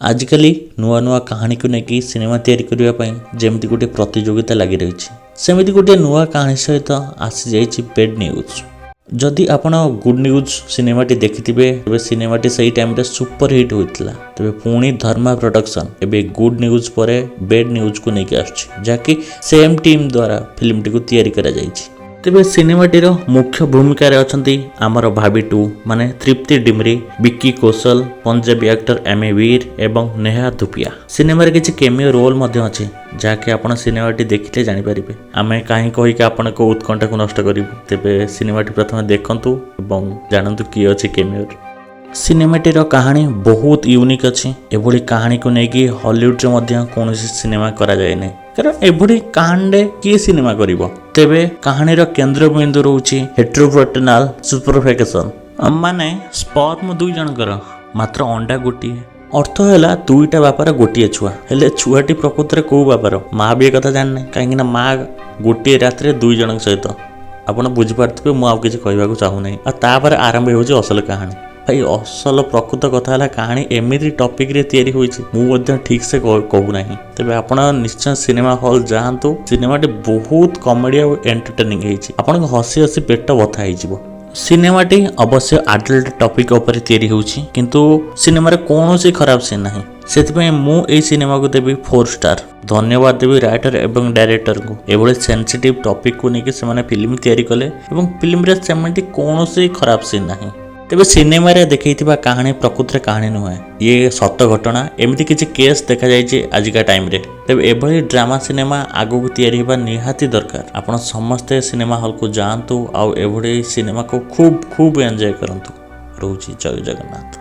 ଆଜିକାଲି ନୂଆ ନୂଆ କାହାଣୀକୁ ନେଇକି ସିନେମା ତିଆରି କରିବା ପାଇଁ ଯେମିତି ଗୋଟିଏ ପ୍ରତିଯୋଗିତା ଲାଗି ରହିଛି, ସେମିତି ଗୋଟିଏ ନୂଆ କାହାଣୀ ସହିତ ଆସିଯାଇଛି ବେଡ୍ ନ୍ୟୁଜ୍। ଯଦି ଆପଣ ଗୁଡ୍ ନ୍ୟୁଜ୍ ସିନେମାଟି ଦେଖିଥିବେ, ତେବେ ସିନେମାଟି ସେଇ ଟାଇମ୍ରେ ସୁପର ହିଟ୍ ହୋଇଥିଲା। ତେବେ ପୁଣି ଧର୍ମା ପ୍ରଡକ୍ସନ୍ ଏବେ ଗୁଡ୍ ନ୍ୟୁଜ୍ ପରେ ବେଡ୍ ନ୍ୟୁଜ୍କୁ ନେଇକି ଆସୁଛି, ଯାହାକି ସେମ୍ ଟିମ୍ ଦ୍ୱାରା ଫିଲ୍ମଟିକୁ ତିଆରି କରାଯାଇଛି। ତେବେ ସିନେମାଟିର ମୁଖ୍ୟ ଭୂମିକାରେ ଅଛନ୍ତି ଆମର ଭାବି ଟୁ ମାନେ ତୃପ୍ତି ଡିମରି, ବିକି କୌଶଲ, ପଞ୍ଜାବୀ ଆକ୍ଟର ଏମି ବୀର ଏବଂ ନେହା ଧୁପିଆ। ସିନେମାରେ କିଛି କେମିଓ ରୋଲ୍ ମଧ୍ୟ ଅଛି, ଯାହାକି ଆପଣ ସିନେମାଟି ଦେଖିଲେ ଜାଣିପାରିବେ। ଆମେ କାହିଁ କହିକି ଆପଣଙ୍କ ଉତ୍କଣ୍ଠାକୁ ନଷ୍ଟ କରିବୁ? ତେବେ ସିନେମାଟି ପ୍ରଥମେ ଦେଖନ୍ତୁ ଏବଂ ଜାଣନ୍ତୁ କିଏ ଅଛି କେମିଓରେ। ସିନେମାଟିର କାହାଣୀ ବହୁତ ୟୁନିକ୍ ଅଛି। ଏଭଳି କାହାଣୀକୁ ନେଇକି ହଲିଉଡ଼ରେ ମଧ୍ୟ କୌଣସି ସିନେମା କରାଯାଏ ନାହିଁ, କାରଣ ଏଭଳି କାହାଣୀରେ କିଏ ସିନେମା କରିବ? ତେବେ କାହାଣୀର କେନ୍ଦ୍ରବିନ୍ଦୁ ରହୁଛି ହେଟ୍ରୋଫର୍ଟାଇଲ୍ ସୁପରଫେକେସନ୍, ମାନେ ସ୍ପର୍ମ ଦୁଇ ଜଣଙ୍କର, ମାତ୍ର ଅଣ୍ଡା ଗୋଟିଏ। ଅର୍ଥ ହେଲା ଦୁଇଟା ବାପାର ଗୋଟିଏ ଛୁଆ। ହେଲେ ଛୁଆଟି ପ୍ରକୃତରେ କୋଉ ବାପାର, ମା ବି ଏ କଥା ଜାଣିନି, କାହିଁକିନା ମା ଗୋଟିଏ ରାତିରେ ଦୁଇ ଜଣଙ୍କ ସହିତ। ଆପଣ ବୁଝିପାରୁଥିବେ, ମୁଁ ଆଉ କିଛି କହିବାକୁ ଚାହୁଁନାହିଁ। ଆଉ ତାପରେ ଆରମ୍ଭ ହେଉଛି ଅସଲ କାହାଣୀ। ଭାଇ, ଅସଲ ପ୍ରକୃତ କଥା ହେଲା, କାହାଣୀ ଏମିତି ଟପିକରେ ତିଆରି ହୋଇଛି, ମୁଁ ମଧ୍ୟ ଠିକ୍ ସେ କହୁନାହିଁ। ତେବେ ଆପଣ ନିଶ୍ଚୟ ସିନେମା ହଲ୍ ଯାଆନ୍ତୁ। ସିନେମାଟି ବହୁତ କମେଡ଼ି ଆଉ ଏଣ୍ଟରଟେନିଂ ହେଇଛି। ଆପଣଙ୍କ ହସି ହସି ପେଟ ବଥା ହେଇଯିବ। ସିନେମାଟି ଅବଶ୍ୟ ଆଡଲ୍ଟ ଟପିକ୍ ଉପରେ ତିଆରି ହେଉଛି, କିନ୍ତୁ ସିନେମାରେ କୌଣସି ଖରାପ ସିନ୍ ନାହିଁ। ସେଥିପାଇଁ ମୁଁ ଏଇ ସିନେମାକୁ ଦେବି 4 ଷ୍ଟାର। ଧନ୍ୟବାଦ ଦେବି ରାଇଟର ଏବଂ ଡାଇରେକ୍ଟରଙ୍କୁ, ଏଭଳି ସେନ୍ସିଟିଭ୍ ଟପିକକୁ ନେଇକି ସେମାନେ ଫିଲ୍ମ ତିଆରି କଲେ ଏବଂ ଫିଲ୍ମରେ ସେମିତି କୌଣସି ଖରାପ ସିନ୍ ନାହିଁ। ତେବେ ସିନେମାରେ ଦେଖେଇଥିବା କାହାଣୀ ପ୍ରକୃତରେ କାହାଣୀ ନୁହେଁ, ଇଏ ସତ ଘଟଣା। ଏମିତି କିଛି କେସ୍ ଦେଖାଯାଇଛି ଆଜିକା ଟାଇମ୍ରେ। ତେବେ ଏଭଳି ଡ୍ରାମା ସିନେମା ଆଗକୁ ତିଆରି ହେବା ନିହାତି ଦରକାର। ଆପଣ ସମସ୍ତେ ସିନେମା ହଲ୍କୁ ଯାଆନ୍ତୁ ଆଉ ଏଭଳି ସିନେମାକୁ ଖୁବ୍ ଖୁବ୍ ଏନ୍ଜୟ କରନ୍ତୁ। ରହୁଛି, ଜୟ ଜଗନ୍ନାଥ।